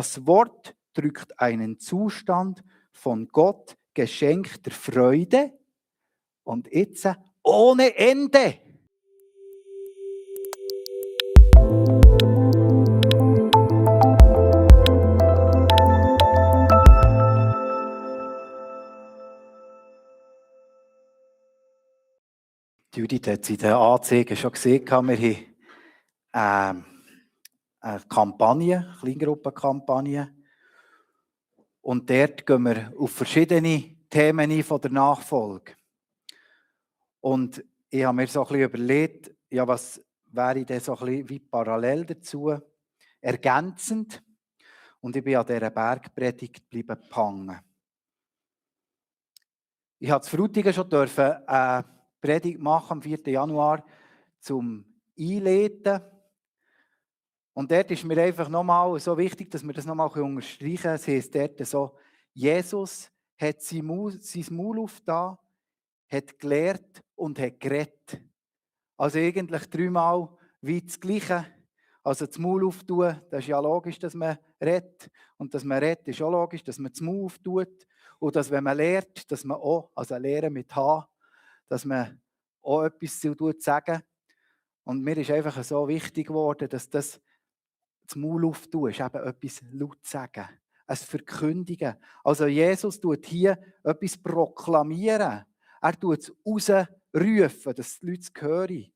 Das Wort drückt einen Zustand von Gott geschenkter Freude und jetzt ohne Ende. Judith hat es in den Anzeigen schon gesehen, wir haben eine Kampagne, eine Kleingruppenkampagne. Und dort gehen wir auf verschiedene Themen ein von der Nachfolge. Und ich habe mir so ein bisschen überlegt, ja, was wäre denn so ein bisschen wie parallel dazu, ergänzend. Und ich bin an dieser Bergpredigt geblieben hängen. Ich durfte in Frutigen schon eine Predigt machen am 4. Januar zum Einleiten. Und dort ist mir einfach nochmal so wichtig, dass wir das nochmal unterstreichen können. Es heisst dort so, Jesus hat sein Maul aufgetan, hat gelehrt und hat geredet. Also eigentlich dreimal wie das Gleiche. Also das Maul auftun, das ist ja logisch, dass man redet. Und dass man redet, ist auch logisch, dass man das Maul auftut. Und dass, wenn man lehrt, dass man auch, also Lehren mit H, dass man auch etwas sagen. Und mir ist einfach so wichtig geworden, dass das Maul auftun ist, eben etwas laut sagen, ein Verkündigen. Also Jesus tut hier etwas proklamieren. Er tut es rausrufen, dass die Leute es hören.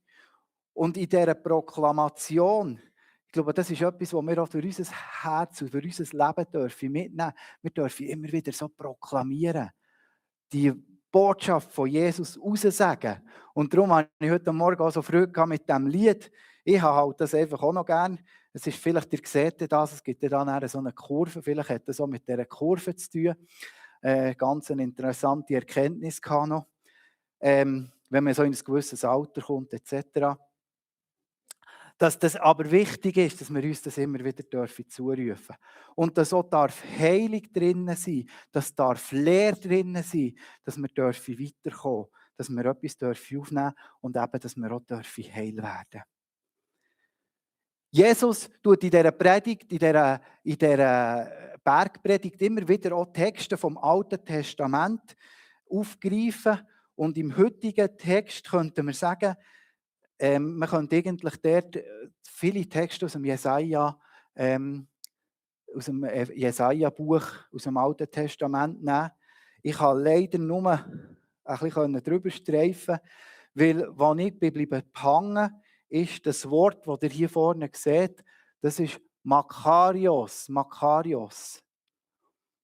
Und in dieser Proklamation, ich glaube, das ist etwas, was wir auch für unser Herz und für unser Leben dürfen mitnehmen. Wir dürfen immer wieder so proklamieren. Die Botschaft von Jesus raussagen. Und darum habe ich heute Morgen auch so Freude mit diesem Lied. Ich habe halt das einfach auch noch gern. Es ist vielleicht, ihr seht das, es gibt ja dann so eine Kurve, vielleicht hat das auch mit dieser Kurve zu tun. Ganz eine interessante Erkenntnis gehabt noch. Wenn man so in ein gewisses Alter kommt, etc. Dass das aber wichtig ist, dass wir uns das immer wieder zurufen dürfen. Und dass auch Heilung drinnen sein, dass Lehre drinnen sein, dass wir weiterkommen dürfen, dass wir etwas aufnehmen dürfen und eben, dass wir auch heil werden dürfen. Jesus tut in dieser Predigt, in dieser Bergpredigt immer wieder auch Texte vom Alten Testament aufgreifen. Und im heutigen Text könnten wir sagen, man könnte eigentlich dort viele Texte aus dem Jesaja-Buch, aus dem Alten Testament nehmen. Ich kann leider nur ein bisschen drüber streifen, weil, als ich geblieben hängen, ist das Wort, das ihr hier vorne seht, das ist Makarios. Makarios.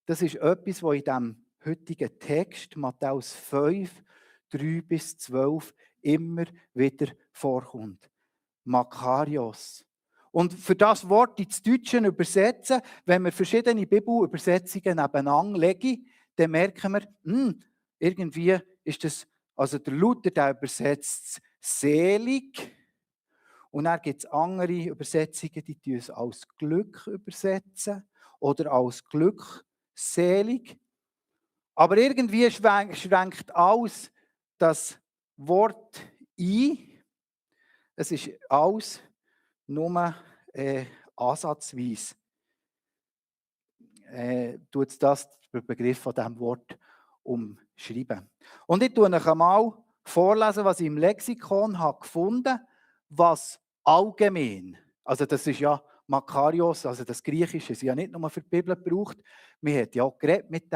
Das ist etwas, was in diesem heutigen Text, Matthäus 5, 3-12, immer wieder vorkommt. Makarios. Und für das Wort ins Deutsche übersetzen, wenn wir verschiedene Bibelübersetzungen nebeneinander legen, dann merken wir, irgendwie ist das, also der Luther, der übersetzt selig. Und dann gibt es andere Übersetzungen, die es als Glück übersetzen oder als glückselig. Aber irgendwie schränkt alles das Wort ein. Es ist alles nur ansatzweise. Tut das den Begriff von diesem Wort umschreiben. Und ich lese euch einmal vorlesen, was ich im Lexikon gefunden habe, was allgemein, also das ist ja Makarios, also das Griechische ist ja nicht nur für die Bibel gebraucht, man hat ja auch geredet mit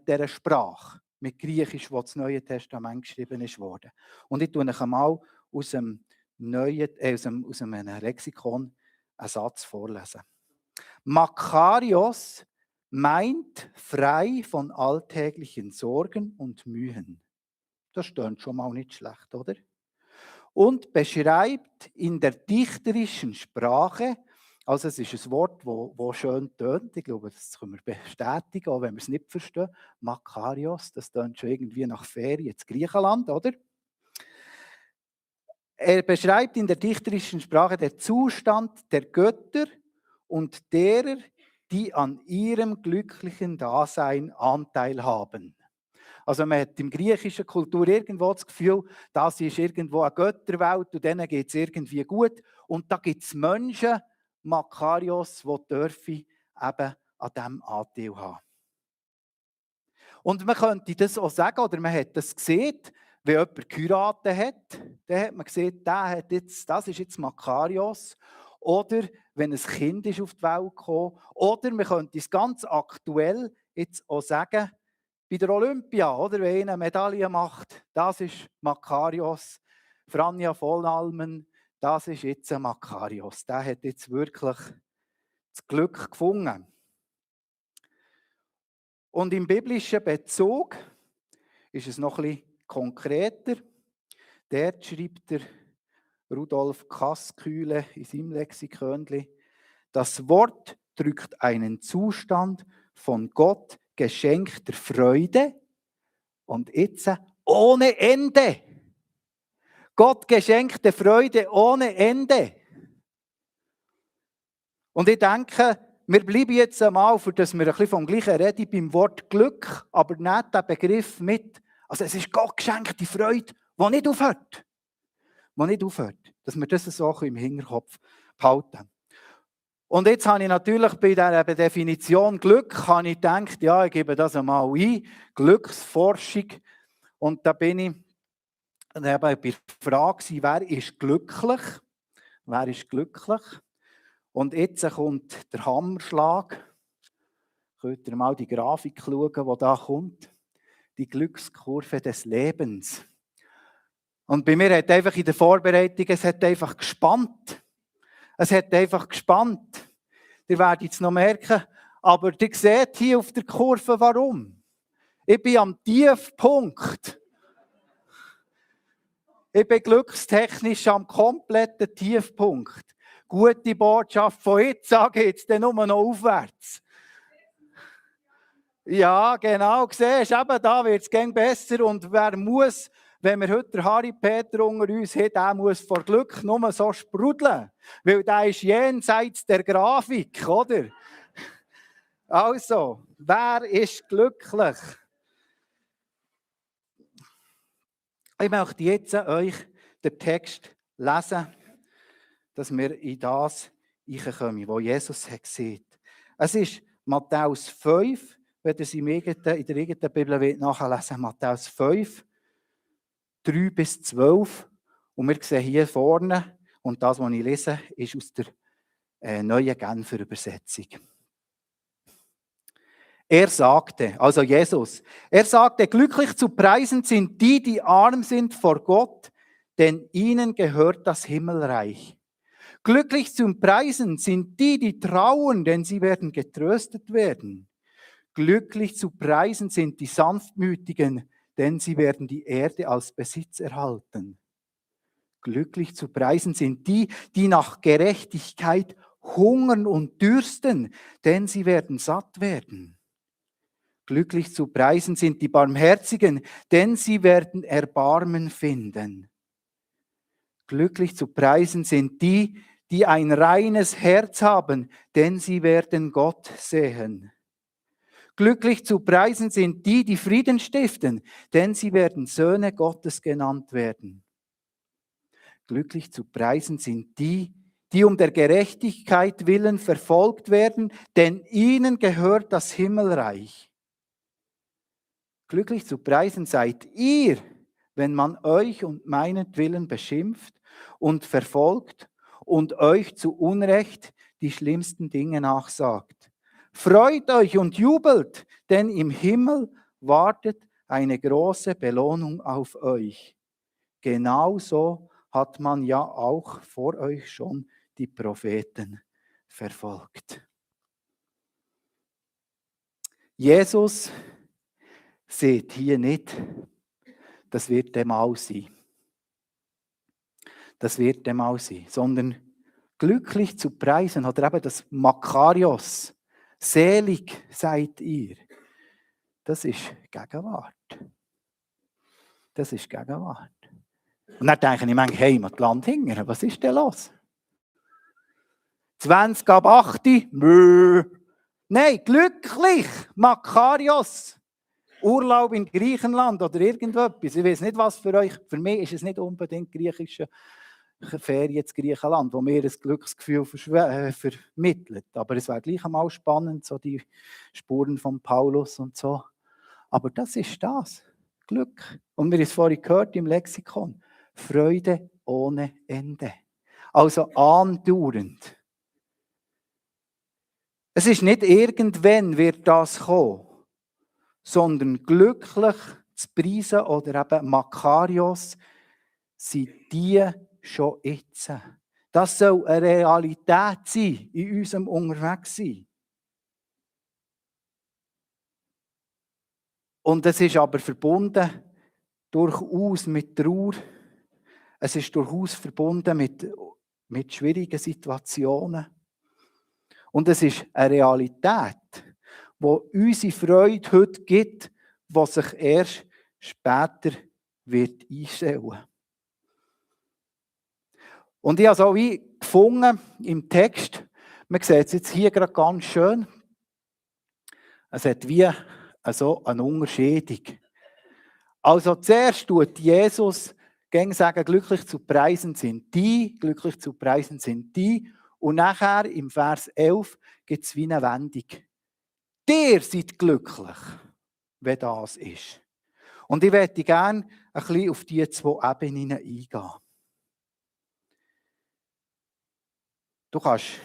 dieser Sprache, mit Griechisch, wo das Neue Testament geschrieben ist worden. Und ich lese euch einmal aus einem Lexikon einen Satz vorlesen. Makarios meint frei von alltäglichen Sorgen und Mühen. Das stimmt schon mal nicht schlecht, oder? Und beschreibt in der dichterischen Sprache, also es ist ein Wort, das schön tönt, ich glaube, das können wir bestätigen, auch wenn wir es nicht verstehen. Makarios, das tönt schon irgendwie nach Ferien in Griechenland, oder? Er beschreibt in der dichterischen Sprache den Zustand der Götter und derer, die an ihrem glücklichen Dasein Anteil haben. Also man hat in der griechischen Kultur irgendwo das Gefühl, das ist irgendwo eine Götterwelt und denen geht es irgendwie gut. Und da gibt es Menschen, Makarios, die dürfen eben an diesem Anteil haben. Und man könnte das auch sagen, oder man hat das gesehen, wenn jemand geheiratet hat, dann hat man gesehen, das ist jetzt Makarios. Oder wenn ein Kind ist auf die Welt gekommen. Oder man könnte es ganz aktuell jetzt auch sagen, bei der Olympia, oder, wenn einer eine Medaille macht, das ist Makarios. Franja Vollalmen, das ist jetzt ein Makarios. Der hat jetzt wirklich das Glück gefunden. Und im biblischen Bezug ist es noch ein bisschen konkreter. Dort schreibt der Rudolf Kasskühle in seinem Lexikönli: Das Wort drückt einen Zustand von Gott geschenkter Freude und jetzt ohne Ende. Gott geschenkte Freude ohne Ende. Und ich denke, wir bleiben jetzt einmal, für dass wir ein bisschen vom Gleichen reden, beim Wort Glück, aber nicht den Begriff mit. Also es ist Gott geschenkte Freude, die nicht aufhört. Die nicht aufhört. Dass wir das so im Hinterkopf behalten. Und jetzt habe ich natürlich bei dieser Definition Glück, habe ich gedacht, ja, ich gebe das einmal ein, Glücksforschung. Und da bin ich bei der Frage, wer ist glücklich? Wer ist glücklich? Und jetzt kommt der Hammerschlag. Könnt ihr mal die Grafik schauen, die da kommt? Die Glückskurve des Lebens. Und bei mir hat einfach in der Vorbereitung, es hat einfach gespannt. Es hat einfach gespannt. Ihr werdet es noch merken. Aber ihr seht hier auf der Kurve, warum. Ich bin am Tiefpunkt. Ich bin glückstechnisch am kompletten Tiefpunkt. Gute Botschaft von jetzt an geht es dann nur noch aufwärts. Ja, genau, siehst du, eben da wird es gern besser. Und wer muss, wenn wir heute Harry Peter unter uns haben, der muss vor Glück nur so sprudeln. Weil der ist jenseits der Grafik, oder? Also, wer ist glücklich? Ich möchte jetzt euch den Text lesen, dass wir in das hineinkommen, wo Jesus hat gesagt. Es ist Matthäus 5, wenn ihr es in der eigenen Bibel nachlesen wollt, Matthäus 5, 3 bis 12. Und wir sehen hier vorne, und das, was ich lese, ist aus der neuen Genfer Übersetzung. Er sagte, also Jesus, er sagte, glücklich zu preisen sind die, die arm sind vor Gott, denn ihnen gehört das Himmelreich. Glücklich zum Preisen sind die, die trauern, denn sie werden getröstet werden. Glücklich zu preisen sind die Sanftmütigen, denn sie werden die Erde als Besitz erhalten. Glücklich zu preisen sind die, die nach Gerechtigkeit hungern und dürsten, denn sie werden satt werden. Glücklich zu preisen sind die Barmherzigen, denn sie werden Erbarmen finden. Glücklich zu preisen sind die, die ein reines Herz haben, denn sie werden Gott sehen. Glücklich zu preisen sind die, die Frieden stiften, denn sie werden Söhne Gottes genannt werden. Glücklich zu preisen sind die, die um der Gerechtigkeit willen verfolgt werden, denn ihnen gehört das Himmelreich. Glücklich zu preisen seid ihr, wenn man euch und meinetwillen beschimpft und verfolgt und euch zu Unrecht die schlimmsten Dinge nachsagt. Freut euch und jubelt, denn im Himmel wartet eine große Belohnung auf euch. Genauso hat man ja auch vor euch schon die Propheten verfolgt. Jesus seht hier nicht, das wird dem auch sein. Das wird dem auch sein. Sondern glücklich zu preisen, oder eben das Makarios, selig seid ihr. Das ist Gegenwart. Das ist Gegenwart. Und dann denke ich manchmal, hey, mit Land hingern, was ist denn los? 20 ab 8, Nein, glücklich, Makarios. Urlaub in Griechenland oder irgendetwas. Ich weiß nicht, was für euch. Für mich ist es nicht unbedingt griechische Ferien in Griechenland, wo mir ein Glücksgefühl vermittelt. Aber es wäre gleich einmal spannend, so die Spuren von Paulus und so. Aber das ist das, Glück. Und wir haben es vorhin gehört im Lexikon, Freude ohne Ende. Also andauernd. Es ist nicht irgendwann wird das kommen, sondern glücklich zu preisen oder eben Makarios sind die schon jetzt. Das soll eine Realität sein in unserem Unterwegssein. Und es ist aber verbunden durchaus mit Trauer. Es ist durchaus verbunden mit schwierigen Situationen. Und es ist eine Realität, die unsere Freude heute gibt, die sich erst später wird einstellen. Und ich habe es auch wie gefunden im Text, man sieht es jetzt hier gerade ganz schön, es hat wie so eine Unterscheidung. Also zuerst tut Jesus sagen, glücklich zu preisen sind die, glücklich zu preisen sind die. Und nachher im Vers 11 gibt es wie eine Wendung. Ihr seid glücklich, wenn das ist. Und ich möchte gerne ein bisschen auf diese zwei Ebenen eingehen. Du kannst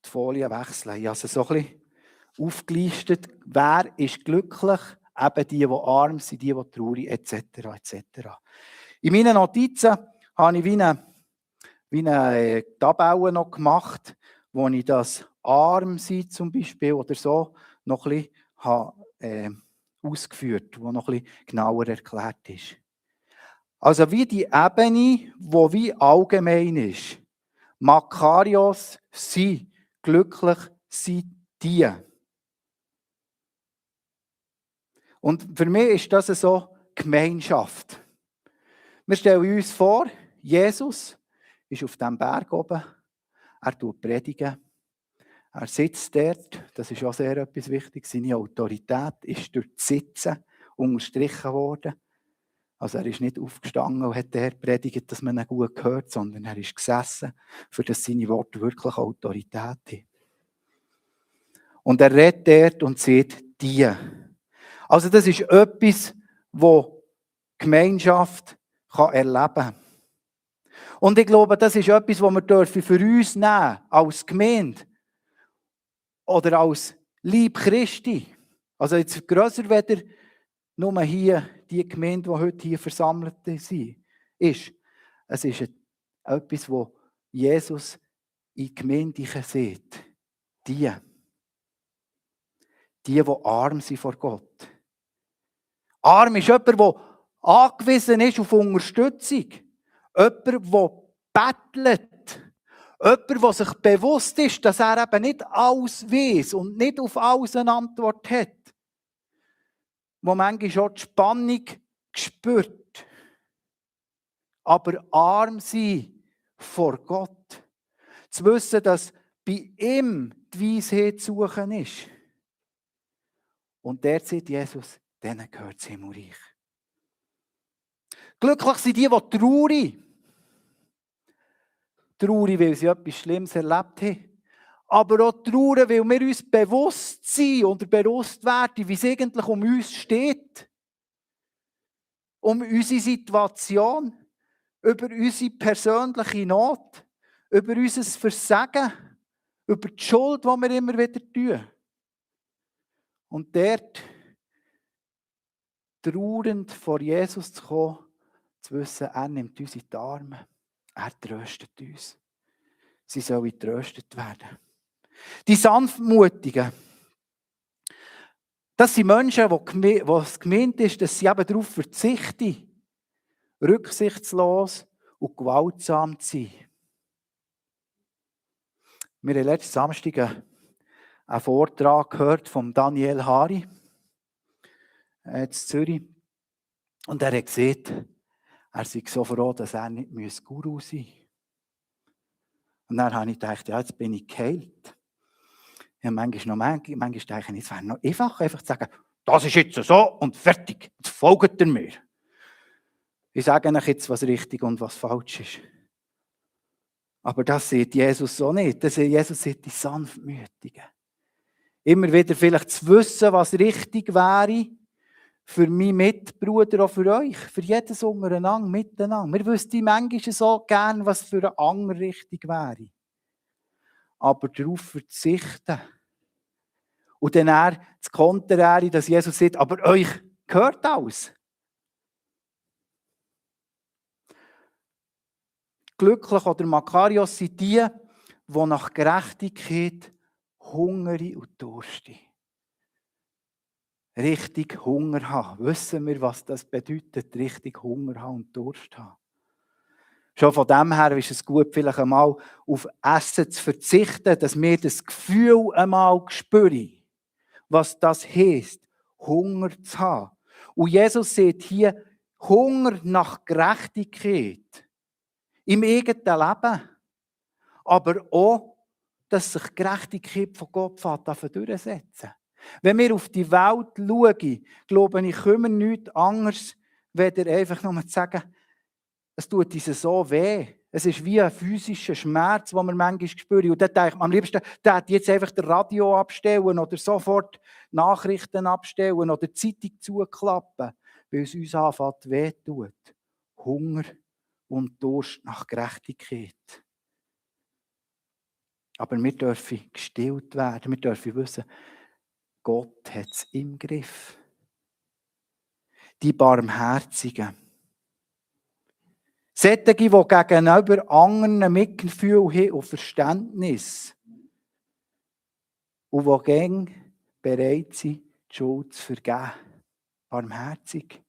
die Folie wechseln. Ich habe es so ein bisschen aufgelistet. Wer ist glücklich? Eben die arm sind, die traurig, etc. etc. In meinen Notizen habe ich wie eine Tabelle noch gemacht, wo ich das arm sein zum Beispiel oder so noch ein bisschen habe, ausgeführt, wo noch ein bisschen genauer erklärt ist. Also wie die Ebene, wo wie allgemein ist. Makarios sind glücklich sind die. Und für mich ist das so Gemeinschaft. Wir stellen uns vor, Jesus ist auf diesem Berg oben, er tut predigen, er sitzt dort, das ist auch sehr etwas wichtig, seine Autorität ist durch das Sitzen unterstrichen worden. Also er ist nicht aufgestanden und hat der predigt, dass man ihn gut hört, sondern er ist gesessen, für das seine Worte wirklich Autorität haben. Und er redet dort und sagt, die. Also das ist etwas, wo Gemeinschaft erleben kann. Und ich glaube, das ist etwas, was wir für uns nehmen als Gemeinde oder als Leib Christi. Also jetzt grösser weder nur hier die Gemeinde, die heute hier versammelt ist. Es ist etwas, wo Jesus in die Gemeinde sieht. Die arm sind vor Gott. Arm ist jemand, der angewiesen ist auf Unterstützung. Jemand, der bettelt. Jemand, der sich bewusst ist, dass er eben nicht alles weiss und nicht auf alles eine Antwort hat. Wo manchmal auch die Spannung spürt. Aber arm sein vor Gott. Zu wissen, dass bei ihm die Weisheit zu suchen ist. Und der sagt Jesus, denen gehört das Himmelreich. Glücklich sind die traurig. Traurig, weil sie etwas Schlimmes erlebt haben. Aber auch traurig, weil wir uns bewusst sind oder bewusst werden, wie es eigentlich um uns steht. Um unsere Situation, über unsere persönliche Not, über unser Versagen, über die Schuld, die wir immer wieder tun. Und dort trauernd vor Jesus zu kommen, zu wissen, er nimmt uns in die Arme, er tröstet uns. Sie sollen getröstet werden. Die Sanftmutigen, das sind Menschen, wo es gemeint ist, dass sie eben darauf verzichten, rücksichtslos und gewaltsam zu sein. Wir haben letzten Samstag einen Vortrag gehört von Daniel Hari in Zürich. Und er hat gesagt, er sei so froh, dass er nicht Guru sein muss. Und dann habe ich gedacht, ja, jetzt bin ich geheilt. Ja, manchmal denke ich, es wäre noch einfach zu sagen, das ist jetzt so und fertig, jetzt folgt ihr mir. Ich sage euch jetzt, was richtig und was falsch ist. Aber das sieht Jesus so nicht. Jesus sieht die Sanftmütigen. Immer wieder vielleicht zu wissen, was richtig wäre für meinen Mitbruder oder für euch, für jedes untereinander, miteinander. Wir wüssten manchmal so gern, was für eine andere richtig wäre. Aber darauf verzichten. Und dann das Konträre, dass Jesus sagt, aber euch gehört alles. Glücklich oder Makarios sind die nach Gerechtigkeit hungrig und durstig. Richtig Hunger haben. Wissen wir, was das bedeutet, richtig Hunger haben und Durst haben. Schon von dem her ist es gut, vielleicht einmal auf Essen zu verzichten, dass wir das Gefühl einmal spüren, was das heisst, Hunger zu haben. Und Jesus sieht hier Hunger nach Gerechtigkeit im eigenen Leben, aber auch, dass sich Gerechtigkeit von Gott durchsetzen. Wenn wir auf die Welt schauen, glaube ich, können wir nichts anderes, weder einfach nur zu sagen, es tut uns so weh. Es ist wie ein physischer Schmerz, den wir manchmal spüren. Und dann denke ich, am liebsten, der hätte jetzt einfach das Radio abstellen oder sofort Nachrichten abstellen oder die Zeitung zuklappen, weil es uns anfängt weh tut. Hunger und Durst nach Gerechtigkeit. Aber wir dürfen gestillt werden. Wir dürfen wissen, Gott hat es im Griff. Die Barmherzigen. Solche, die gegenüber anderen Mitgefühl haben und Verständnis. Und die gern bereit sind, die Schuld zu vergeben. Barmherzig.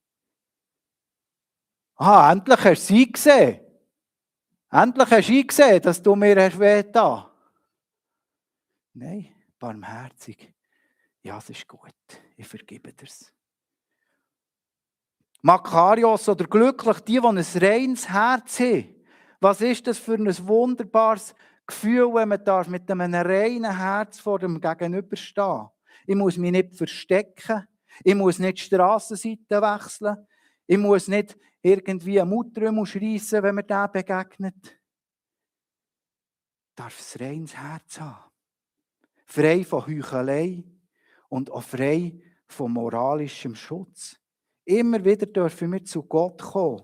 Endlich hast du sie gesehen. Endlich hast du eingesehen, dass du mir wehgetan hast. Nein, barmherzig. Ja, es ist gut. Ich vergebe dir's. Makarios oder glücklich, die ein reines Herz haben. Was ist das für ein wunderbares Gefühl, wenn man mit einem reinen Herz vor dem Gegenüber stehen? Ich muss mich nicht verstecken. Ich muss nicht die Strassenseite wechseln. Ich muss nicht irgendwie eine Mutter schreissen, wenn mir der begegnet. Ich darf ein reines Herz haben. Frei von Heuchelei und auch frei von moralischem Schutz. Immer wieder dürfen wir zu Gott kommen.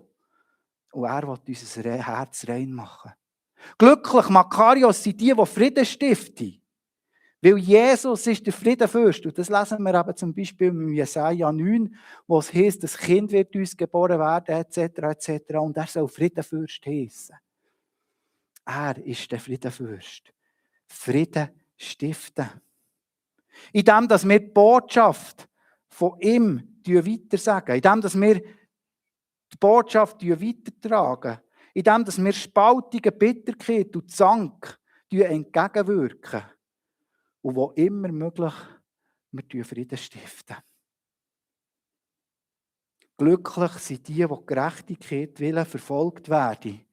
Und er will unser Herz rein machen. Glücklich, Makarios sind die Frieden stiften. Weil Jesus ist der Friedenfürst. Und das lesen wir eben zum Beispiel im Jesaja 9, wo es heisst, das Kind wird uns geboren werden, etc., etc. Und er soll Friedenfürst heissen. Er ist der Friedenfürst. Frieden stiften. Indem, dass wir die Botschaft von ihm weitersagen, indem, dass wir die Botschaft weitertragen, indem, dass wir Spaltungen, Bitterkeit und Zank entgegenwirken. Und wo immer möglich, wir Frieden stiften. Glücklich sind die Gerechtigkeit willen verfolgt werden.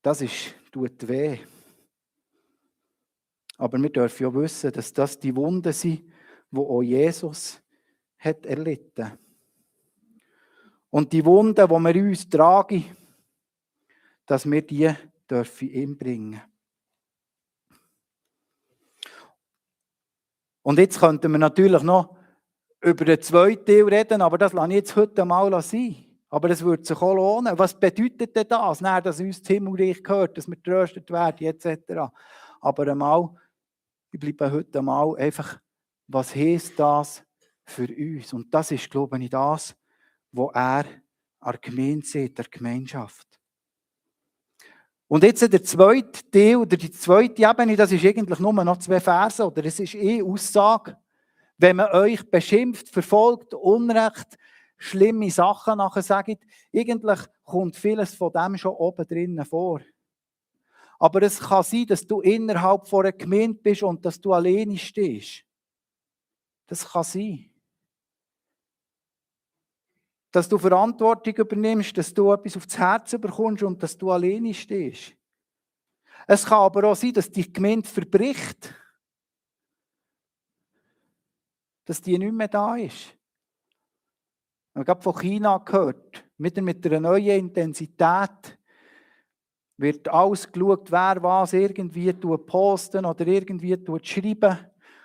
Das tut weh. Aber wir dürfen ja wissen, dass das die Wunden sind, die auch Jesus hat erlitten. Und die Wunden, die wir in uns tragen, dass wir die dürfen ihm bringen. Und jetzt könnten wir natürlich noch über den zweiten Teil reden, aber das lasse ich jetzt heute mal sein. Aber es würde sich auch lohnen. Was bedeutet denn das, dass uns das Himmelreich gehört, dass wir getröstet werden, etc. Aber einmal, ich bleibe heute einmal einfach, was heisst das für uns? Und das ist, glaube ich, das, was er an der Gemeinde sieht, der Gemeinschaft. Und jetzt der zweite Teil, oder die zweite Ebene, das ist eigentlich nur noch 2 Verse, oder es ist Aussage. Wenn man euch beschimpft, verfolgt, Unrecht, schlimme Sachen nachher sagt, eigentlich kommt vieles von dem schon oben drinnen vor. Aber es kann sein, dass du innerhalb von einer Gemeinde bist und dass du alleine stehst. Das kann sein. Dass du Verantwortung übernimmst, dass du etwas aufs Herz bekommst und dass du alleine stehst. Es kann aber auch sein, dass die Gemeinde verbricht. Dass die nicht mehr da ist. Ich habe von China gehört, wieder mit einer neuen Intensität. wird alles geschaut, wer was irgendwie posten oder irgendwie schreiben.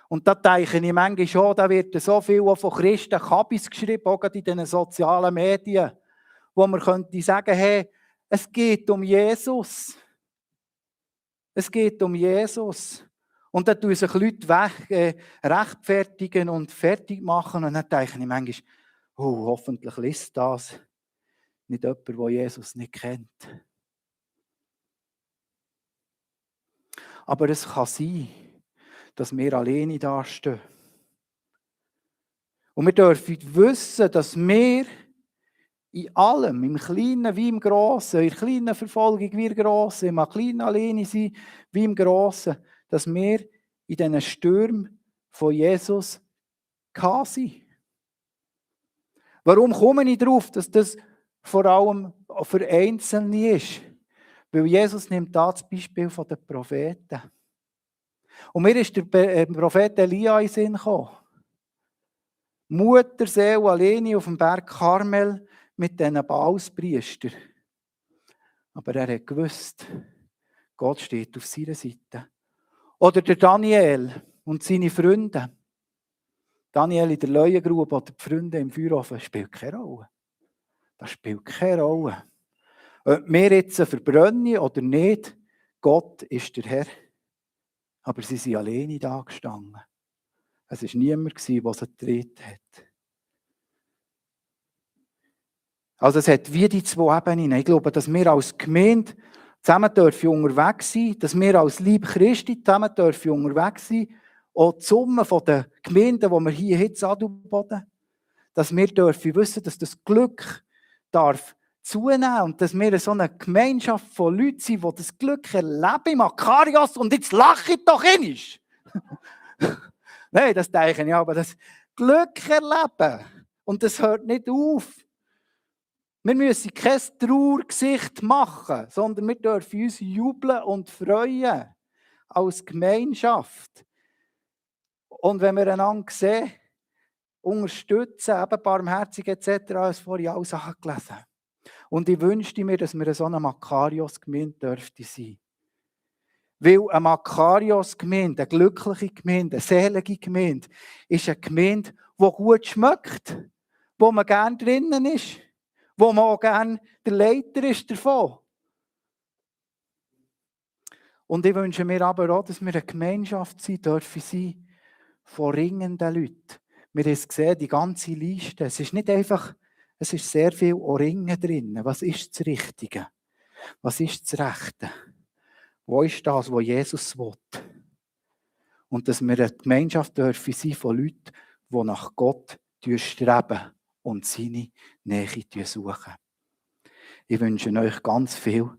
Und da denke ich manchmal schon, da wird so viel auch von Christen Kabis geschrieben, auch gerade in den sozialen Medien, wo man könnte sagen, hey, es geht um Jesus. Es geht um Jesus. Und dann tun sich Leute rechtfertigen und fertig machen. Und dann denke ich manchmal, oh, hoffentlich liest das nicht jemand, der Jesus nicht kennt. Aber es kann sein, dass wir alleine dastehen. Und wir dürfen wissen, dass wir in allem, im Kleinen wie im Grossen, in der kleinen Verfolgung wie im Grossen, im Kleinen alleine sein wie im Grossen, dass wir in diesen Stürmen von Jesus sind. Warum komme ich darauf, dass das vor allem für Einzelne ist? Weil Jesus nimmt da das Beispiel von den Propheten. Und mir ist der Prophet Elia in den Sinn gekommen. Mutterseele alleine auf dem Berg Karmel mit diesen Baalspriestern. Aber er hat gewusst, Gott steht auf seiner Seite. Oder der Daniel und seine Freunde. Daniel in der Leuengrube oder die Freunde im Feuerofen, spielt keine Rolle. Das spielt keine Rolle. Ob wir jetzt verbrennen oder nicht, Gott ist der Herr. Aber sie sind alleine da gestanden. Es war niemand, der sie getreten hat. Also es hat wie die zwei Ebenen. Ich glaube, dass wir als Gemeinde zusammen dürfen unterwegs sein, dass wir als Leib Christi zusammen dürfen unterwegs sein, auch die Summe der Gemeinden, die wir hier jetzt Adelboden, dass wir dürfen wissen, dass das Glück darf zunehmen und dass wir so eine Gemeinschaft von Leuten sind, die das Glück erleben im Makarios und jetzt lache ich doch nicht. Nein, das denke ich, aber das Glück erleben und das hört nicht auf. Wir müssen kein Trauergesicht machen, sondern wir dürfen uns jubeln und freuen als Gemeinschaft. Und wenn wir einander sehen, unterstützen, eben barmherzig etc., als vorhin alles angelesen. Und ich wünschte mir, dass wir so eine Makarios-Gemeinde dürfte sein. Weil eine Makarios-Gemeinde, eine glückliche Gemeinde, eine selige Gemeinde, ist eine Gemeinde, die gut schmeckt, wo man gerne drinnen ist, wo man auch gerne der Leiter ist davon. Und ich wünsche mir aber auch, dass wir eine Gemeinschaft sein dürfen von ringenden Leuten. Wir haben es gesehen, die ganze Liste. Es ist nicht einfach, es ist sehr viel Ringen drin. Was ist das Richtige? Was ist das Rechte? Wo ist das, was Jesus will? Und dass wir eine Gemeinschaft dürfen sein von Leuten, die nach Gott streben und seine Nähe suchen. Ich wünsche euch ganz viel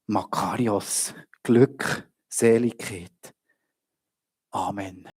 Makarios, Glück, Seligkeit. Amen.